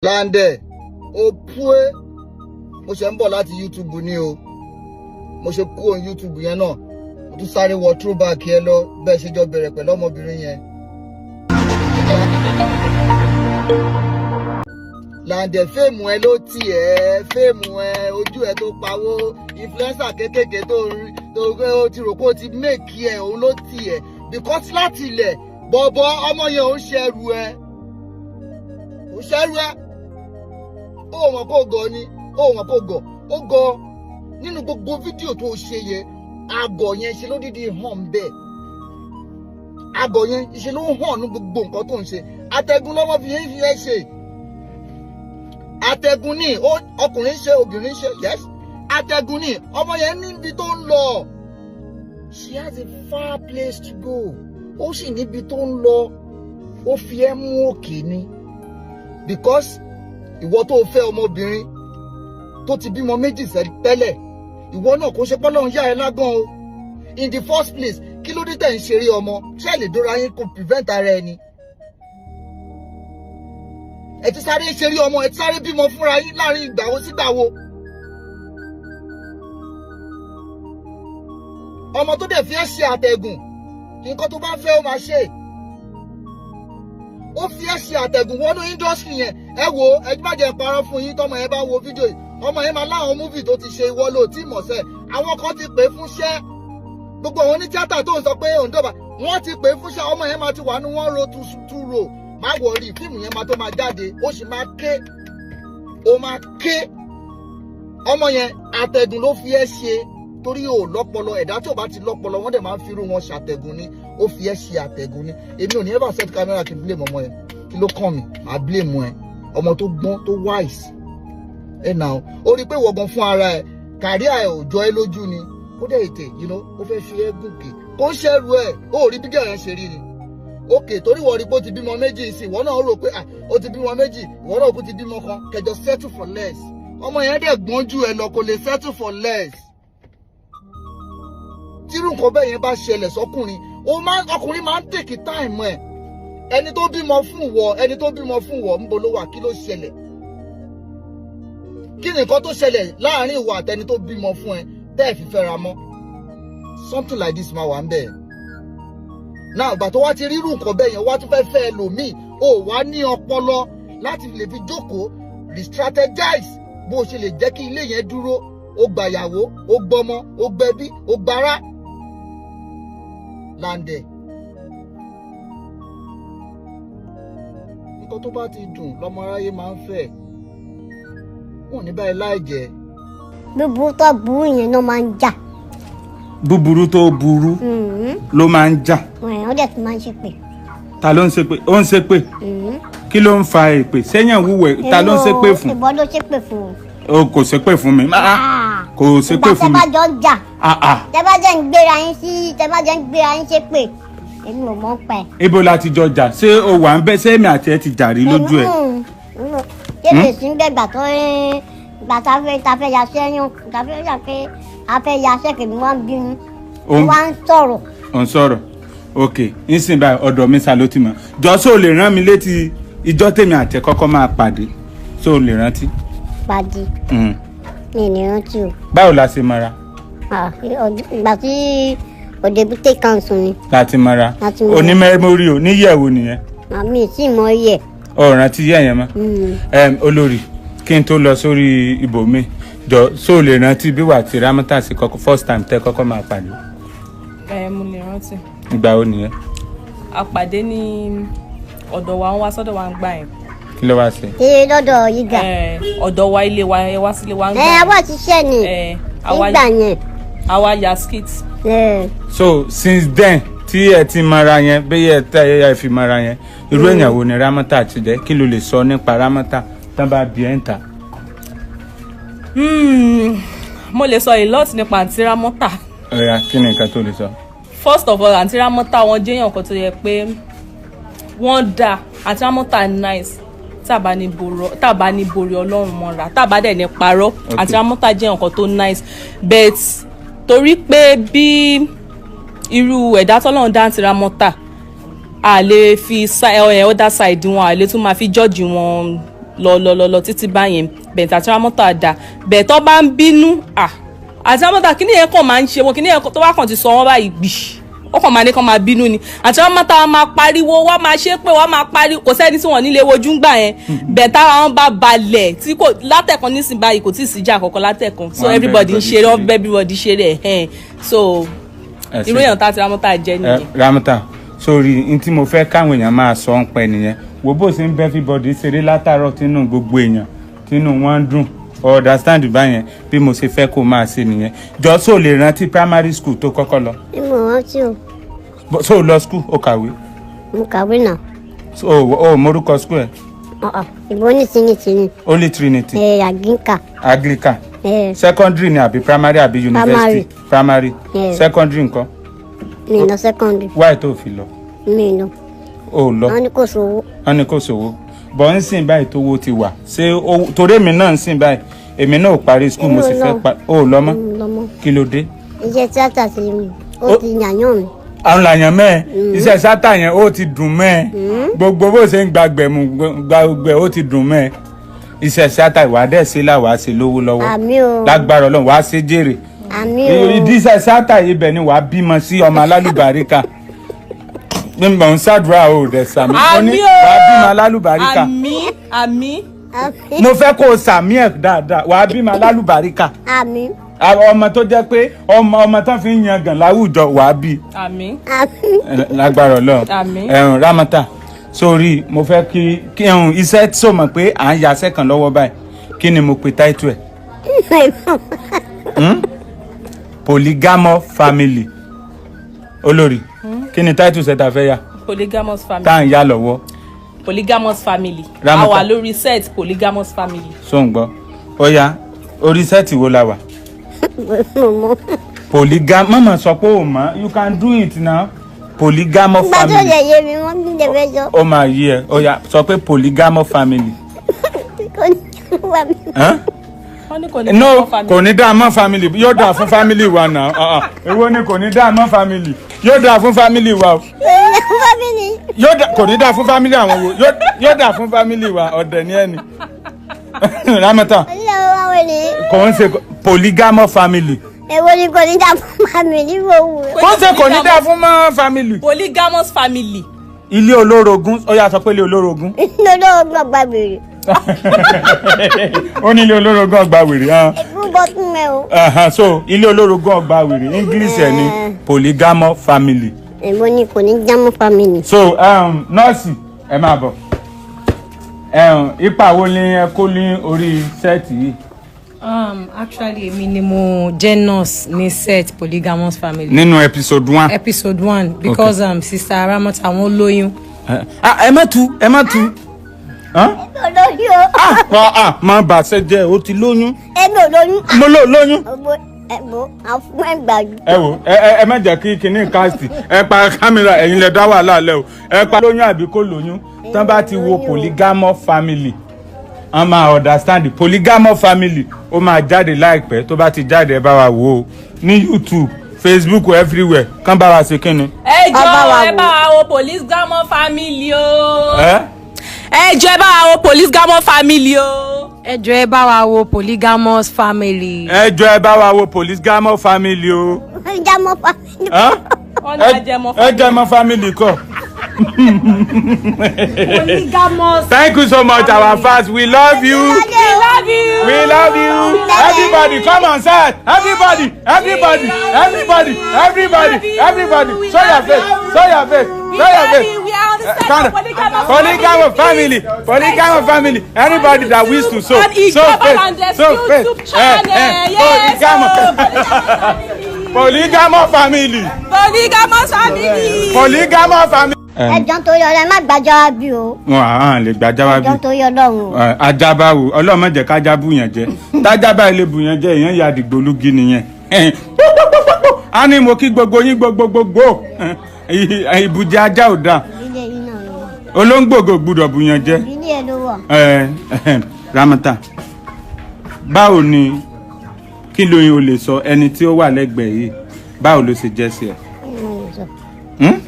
Láńdẹ̀ ó púé. Mo ṣe ń bọ̀ láti YouTube ni o. Mo ṣe kúrò ní YouTube yẹn náà, mo tún sáré wọ throwback yẹn lọ bẹ́ẹ̀ ṣe jọ bẹ̀rẹ̀ pẹ̀lú ọmọbìnrin yẹn. Láńdẹ̀, fame ẹ ló tì ẹ́, fame ẹ, ojú ẹ tó pawó, influencer kékèké tó rí tó ó ti rò pé ó ti make ẹ, òun ló tì ẹ́, because láti ilẹ̀ bọ̀bọ̀ ọmọ yẹn ò ń ṣẹrù ẹ, ò ń ṣẹrù ẹ. Ó mọ̀ kó gọ̀ ni, ó mọ̀ kó gọ̀, ó gọ̀ nínú gbogbo fídíò tó ṣe yẹn. Àgọ̀ yẹn ṣe lódìdí hàn bẹ́ẹ̀, àgọ̀ yẹn ṣe ló hàn ní gbogbo nǹkan tó ń ṣe. Atẹ́gùn lọ́wọ́ fi yẹn fi ẹ́ ṣe atẹ́gùn ní. Ọkùnrin ṣe, obìnrin ṣe, yes, atẹ́gùn ní. Ọmọ yẹn níbi tó ń lọ. She has a far place to go. Ó sì níbi tó ń lọ. Ó fi ẹ́ mú òkè ni, because ìwọ tó fẹ́ ọmọbìnrin tó ti bímọ méjì tẹ́lẹ̀, ìwọ náà kò ṣe pọ́lọ́run yá ẹ lágàn o. In the first place, kí ló dé tẹ̀ ń ṣeré ọmọ? Ṣé ẹ lè dóra yín kó prevent ara ẹni? Ẹ ti sáré ṣeré ọmọ, ẹ ti sáré bímọ fúnra yín láàrin ìgbà wo sígbà wo? Ọmọ tó dẹ̀ fi ẹ́ ṣe àtẹ̀gùn, nǹkan tó bá fẹ́ ó máa ṣe. Ó fi ẹ́ ṣe àtẹ̀gùn wọnú industry yẹn. Ẹ wo, ẹ má jẹ́ parọ́ fún yín, tọmọ yẹn bá wo fídíò yìí, ọmọ yẹn máa láwọn movie tó ti ṣe. Ìwọ ló tí mọ̀ sẹ́. Àwọn kan ti pè é fúnṣẹ́. Gbogbo àwọn onítíátà tó ń sọ pé òun dọ̀bà, wọ́n ti pè é fúnṣẹ́. Ọmọ yẹn máa ti wà ní wọ́n ro two row. Má worry, fíìmù yẹn máa tó máa jáde, ó sì máa ké, ó máa ké. Ọmọ yẹn, àtẹ̀gùn ló fi ẹ́ ṣe, torí ò lọ́pọlọ. Ẹ̀dá tí ò bá ti lọ́pọlọ, wọ́n dẹ̀ máa ń firú wọn ṣàtẹ̀gùn ni. Ó fi ẹ́ ṣe àtẹ̀gùn ni. Èmi ò ní ever set camera kí n blame ọmọ yẹn. Kí ló kàn mí? Màá blame ẹ, ọmọ tó gbọ́n, tó wise ẹ nà ó. Ó rí i pé ìwọ gan fún ara ẹ, career ẹ ò jọ ẹ lójú ni. Ó dẹ̀ ètè ó fẹ́ fi ẹ́ gòkè, kó ń ṣẹ́rù ẹ̀. Ó rí bí gẹ̀rẹ́ ṣe rí ni òkè, torí wọ́n rí pé ó ti bímọ méjì sí, ìwọ náà rò pé ó ti bímọ méjì, ìwọ náà kú ti bímọ kan, kẹjọ settle for less. Ọmọ yẹn dẹ̀ gbọ́n jù ẹ lọ, kò lè settle for less. Tírú nǹkan bẹ́ẹ̀ yẹn bá ṣẹlẹ̀ sọ́kùnrin, ó máa ọkùnrin máa ń take time ẹ̀. Ẹni tó bímọ fún wọ, ẹni tó bímọ fún wọ, ńbo ló wà? Kí ló ṣẹlẹ̀? Kí ni nǹkan tó ṣẹlẹ̀ láàrin ìwọ àtẹni tó bímọ fún ẹ tẹ́ ẹ̀ fi fẹ́ra mọ́? Something like this máa wà ń bẹ̀. Náà ìgbà tó wá ti rírú nǹkan bẹ́ẹ̀ yẹn, wá tún fẹ́ fẹ́ ẹlòmíì, ó wá ní ọpọlọ láti lè fi jókòó re-strategize bó o ṣe lè jẹ́ kí ilé yẹn dúró. Ó gbàyàwó, ó gbọmọ, ó gbẹbí, ó gbára. Láńdẹ̀, nǹkan tó bá ti dùn lọ́mọ aráyé máa ń fẹ́, wọn ò ní báyìí láì jẹ́. Búburú tó burú yẹn ló máa ń jà. Búburú tó burú ló máa ń jà. Ó dẹ̀ tún máa ń ṣépè. Ta ló ń ṣépè? Ó ń ṣépè? Kí ló ń fa èpè sẹ́yìn wúwẹ̀? Ta ló ń ṣépè fún? Ìbọn ló ṣépè fún. O kò ṣépè fún mi, kò ṣépè fún mi. Ìgbà tẹ́ bá jọ ń jà, tẹ́ bá jẹ́ ń gbéra yín sí, tẹ́ bá jẹ́ ń gbéra yín ṣépè, èmi ò mọ̀ pẹ́. Ibo la ti jọ jà? Ṣé o wà ń bẹ? Ṣé èmi àti ẹ ti jà rí lójú ẹ? Ṣépè sí ń bẹ gbà tó gbà tá fẹ́ ya sẹ́yìn, tá fẹ́ ya pé a fẹ́ ya sẹ́kẹ̀, mi wá ń bínú, wá ń sọ̀rọ̀. Ò ń sọ̀rọ̀. Ok, nísìnyí báyìí, ọ̀dọ̀ mi sá ló ti mọ̀. Jọ, ṣó o lè rán mi létí ìjọ́ tèmi àti ẹ kọ́kọ́ máa pàdé? Ṣó o lè rántí? Pàdé? Mi ní rántí o. Báwo la ṣe mọra? Ìgbà tí Òdebúté council ni. Láti mọra? Oní mẹ́mórì o níyẹ̀wò nìyẹn. Àmì tí mo yẹ. Ọ̀ rántí yẹ̀ yẹn mọ́. Olórí, kí n tó lọ sórí ibòmíì, jọ, ṣó o lè rántí bí wà tí Rámọ́tà sí kọ́kọ́ first time tẹ́ kọ́kọ́ máa pàdé? Ẹ, mo lè rántí. Ìgbà wo nìyẹn? A pàdé ní ọ̀dọ̀ wa, wọ́n wá sọ́dọ̀ wa ń gbà yẹn. Kí ló wá ṣe? Ṣé lọ́dọ̀ yìí gà? Ọ̀dọ̀ wa, ilé wa, ẹ wá sílé wa ń gbà. Ẹ àwa ti ṣẹ́ ni nígbà yẹn. Àwa ya skit. So since then tí ẹ ti mọra yẹn, bí ẹ tẹ ẹ fi mọra yẹn, irú èèyàn wo ni Rámọ́tà ti jẹ́? Kí ló lè sọ nípa Rámọ́tà tán bá bí ẹ̀ ń ta? Mo lè sọ a lot nípa àǹtí Rámọ́tà. Ọ̀ya, kí ni nǹkan tó lè sọ? First of all, àǹtí Rámọ́tà, wọ́n jẹ́ èèyàn kan tó yẹ pé wọ́n dáa. Àǹtí Rámọ́tà nice. Tàbá ní borí Ọlọ́run mọ́ra, tàbá dẹ̀ ní parọ́, àǹtí Rámọ́tà jẹ́ èèyàn kan tó nice, but torí pé bí irú ẹ̀dá tọ́lọ́run dá àǹtí Rámọ́tà, a lè fi other side wọn, a lè tún máa fi judge wọn. Lọ lọ lọ lọ títí báyẹn. Bẹ̀ẹ̀ àti Rámọ́tà dà bẹ̀ẹ̀ tó bá ń bínú, àti Rámọ́tà kíní yẹn kàn máa ń ṣe wọn, kíní yẹn tó bá kàn ti sọ wọn báyìí gbì, ó kàn máa ní kàn máa bínú ni. Àti Rámọ́tà wọn máa pariwo, wọn máa ṣe pé wọn máa pariwo, kò sẹ́ni tí wọ́n nílé wojú ń gbà yẹn. Bẹ̀ẹ̀ tára wọn bá balẹ̀ tí kò látẹ̀kan nísìnyí báyìí, kò tí ì síjà kankan látẹ̀kan, so Wọ́n everybody ń everybody ṣeré, wọ́n ṣeré. Everybody ṣeré ẹ̀, so Ẹ ṣé. irú èèyàn tá àti Rámọ́tà jẹ́ nìyẹn. Rámọ́tà, sórí n tí mo fẹ́ káwọn èèyàn máa sọ ń pẹ́ nìyẹn. Wo bó ṣe ń bẹ́ everybody ṣeré látàárọ̀, tínú gbogbo èèyàn, tínú wọn ń dùn. Understand báyẹn? Bí mo ṣe fẹ́ kó máa ṣe nìyẹn. Jọ, sóò lè rántí primary school tó kọ́kọ́ lọ? Mo rántí o. Sóò lọ school, ó kàwé? Mo kàwé náà. So, o morúkọ school ẹ? Ọ̀ọ̀, ìbò ní tinitini. Holy Trinity? Ẹ Àgínkà. Anglican? Ẹ. Secondary ni àbí primary àbí university? Primary. Yeah. Secondary nǹkan? Mi lọ secondary. Why tó fi lọ? Mi lọ. O lọ? Wọ́n ní kò sówó. Wọ́n ní kò sówó bọ̀. Ń sìn báyìí tówó ti wà, ṣé torí èmi náà ń sìn báyìí, èmi náà ò parí school, mo sì Èmi ò fẹ́ lọ. pa ó lọ mọ́? Mi lọ mọ́. Kí ló dé? Iṣẹ́ tíátà ti ó ti yàyàn mi. Àwọn làyàn mẹ́ẹ̀, iṣẹ́ sátà yẹn ó ti dùn mẹ́ẹ̀, gbogbo bó ṣe ń gbàgbẹ́ mu gbàgbẹ́, ó ti dùn mẹ́ẹ̀. Iṣẹ́ sátà ìwà dẹ̀ ṣe là, wàá ṣe lówó lọ́wọ́. Àmín o. Lágbára Ọlọ́run, wàá ṣe jèrè. Àmín o. Ìdí iṣẹ́ sátà ibẹ̀ ni wàá bímọ sí, ọmọ alálùbáríkà. Mímọ̀ ń ṣàdúrà o dẹ̀ sàmì. Mo ní Àmín o. wàá bímọ alálùbáríkà. Àmín, àmín. Àmín. Mo fẹ́ kó o sàmì ẹ̀ dáadáa, wàá bímọ alálùbáríkà. Àmín. Àwọn ọmọ tó jẹ́ pé ọmọ ọmọ tán fi ń yangàn láwùjọ, wàá bí. Àmín. Àmín. Lágbára Ọlọ́run. Àmín. Ẹ̀hún Rámọ́tà, sórí mo fẹ́ kí ẹ̀hún iṣẹ́ tó mọ̀ pé à ń yaṣẹ́ kan lọ́wọ́ báyìí, kí ni mo pe táìtù ẹ̀? Polygamous family. Olórí, kí ni táìtù ṣe ta fẹ́ yà? Polygamous family. Tá à ń yà lọ́wọ́. Polygamous family. Rámọ́tà. A wà lórí set polygamous family. So ń gbọ́, ó yá, orí set wo la wà? Mo mọ̀. Polygam, mọ̀mọ́ sọ pé ò mọ̀, you can do it now. Polygamous Ìgbà tó family. lè yé mi, wọ́n ní lè fẹ́ sọ. Ó máa yí ẹ. Ó yá, sọ pé polygamous family. Kò ní wà mí. Huh? Wọ́n ní kò ní No. mọ́ family. Kò ní dáa mọ́ family, yóò dáa fún family wa náà. Ah, ah. Èwo ni kò ní dáa mọ́ family? Yóò dáa fún family wa o. Family. Yóò dáa, kò ní dáa fún family àwọn wo? Yóò dáa fún family wa. Ọ̀dẹ̀ ní ẹni Rámọ́tà. Onílẹ̀ wa wẹ̀ ni. Kò ń ṣe polygamous family. Èwo ni kò ní dá fún family wo wù? Kò ń ṣe kò ní dáa fún mọ́ family. Polygamous family. Ilé olórogún, ó yá, sọ pé ilé olórogún. Lọ́dọ̀ ọgbà gbèrè. Ó ní ilé olórogún ọgbà wèrè hàn. Ẹ̀kú bọ́ tún mẹ́ o. Ahan, so ilé olórogún ọgbà wèrè, English ẹ̀ ní polygamous family. Èwo ni kò ní jámọ́ family? So nọ́ọ̀sì, ẹ máa bọ̀. Ipa wo ni ẹ kó ní orí set yìí? Actually, èmi ni mo jẹ́ nurse ní set polygamous family. Nínú episode 1. Episode 1, because sister Ramota, wọn lóyún. Ah, ẹ má tu, ẹ má tu. Huh? Èmi ò lóyún o. Ah, ah, ah, má bàṣẹ jẹ́, o ti lóyún. Èmi ò lóyún. Mo lò lóyún. Ọgbọ ẹ̀gbọ́ àfún ẹ̀gbàjú. Ẹ wo, ẹ má jẹ́ kí kinní cast ẹ pa kámẹ́rà, ẹ̀yin lẹ dá wàhálà lẹ o. Ẹ pa lóyún àbí kò lóyún? Tán bá ti wo polygamous family, wọ́n máa understand the polygamous family. Ó máa jáde láìpẹ́. Tó bá ti jáde, ẹ bá wa wò ó ní YouTube, Facebook, everywhere. Kán bá wa ṣe kínni. Ẹ Ọba wa jọ̀ọ́, ẹ wò. bá wa wo polygamous family o. Ẹ Ẹ jọ̀ọ́, ẹ bá wa wo polygamous family o. Ẹ jọ̀ọ́, ẹ bá wa wo polygamous family. Ẹ jọ̀ọ́, ẹ bá wa wo polygamous family o. Jámọ́ family. Hàn? Wọ́n ní ajẹmọ́. Ẹ jẹ́ mọ́ family kọ́. Polygamous. Thank you so much, our fans. We love you. We love you. We love you. Everybody, come on set. Everybody, everybody, everybody, everybody, everybody. Show your face. Show your face. We Show your love face. you. We are on the set Kind of polygamous. Polygamous family. Polygamous family. Anybody that wish to sow, And sow Ijoba faith. Landes Sow faith. YouTube channel. Yes. Polygamous. Polygamous family. Polygamous family. Polygamous family. Ẹ jọ̀ọ́, nítorí Ọlọ́run, ẹ má gbàjọ́ wa bí o. Wọn à lè gbàjá wa Ẹ bí. jọ̀ọ́, nítorí Ọlọ́run o. Ajá báwo? Ọlọ́run má jẹ́ kájá bùyàn jẹ. Tájá báyìí lè bùyàn jẹ, èèyàn ya dìgbòlugi nìyẹn. A ní mo kí gbogbo yín, gbogbo gbogbo ìbùjẹ ajá ò dáa. Ìbílẹ̀ yìí náà ló wà. Olóńgbò kò gbúdọ̀ bùyàn jẹ. Ìbílẹ̀ ẹ ló wà. Ramata, báwo ni, kí lóyún o lè sọ ẹni tí ó wà lẹ́gbẹ̀ẹ́ yìí, báwo ló ṣe jẹ́ sí ẹ? Kí ni mo lè sọ? Hmm?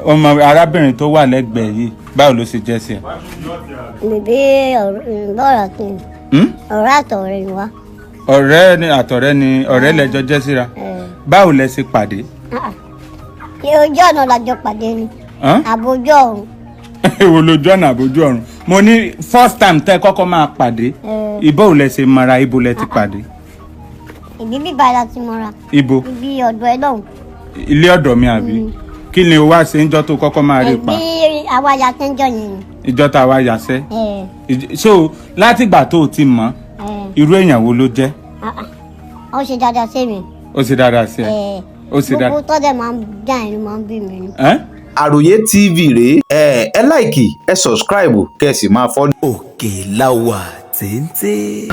Ọmọ arábìnrin tó wà lẹ́gbẹ̀ẹ́ yìí, báwo ló ṣe jẹ́ sí ẹ? Bèbí bọ́ọ̀rọ̀ àti Hmm? ọ̀rẹ́ àtọ̀rẹ́ ni wá. Ọ̀rẹ́ ni àtọ̀rẹ́ ni ọ̀rẹ́ lẹ́jọ́ jẹ́ síra. Báwo lẹ ṣe pàdé? Ah, ah. Ṣé ojú ọ̀nà làjọ pàdé ni? Hàn? Àbójú ọ̀run. Èwo lójú ọ̀nà àbójú ọ̀run? Mo ní first time tẹ́ kọ́kọ́ máa pàdé, ibo ò lẹ ṣe mara, ibo lẹ ti pàdé? Ìbí bíbá la ti mọ́ra. Ibo? Ibi ọ̀dọ̀ ẹ lọ́hùn. Ilé ọ̀dọ̀ mi àbí? Kí ni o wá ṣe ń jọ́ tó kọ́kọ́ máa rí pa? Bí àwa ya ṣe ń jọ yẹn ni. Ìjọ tá a wá yàṣẹ́. Ẹ, So látìgbà tó o ti mọ̀, ẹ, irú èèyàn wo ló jẹ́? Ah, ah. Ó ṣe dáadáa sí mi. Ó ṣe dáadáa sí ẹ? Ẹ, Ó ṣe dáadáa. gbogbo tọ́dẹ̀ máa ń dá ẹnu máa ń bí mi ni. Ẹ́? Àròyé TV rèé, ẹ like, ẹ subscribe, kẹ́ ẹ sì máa follow. Òkè la wà téńté.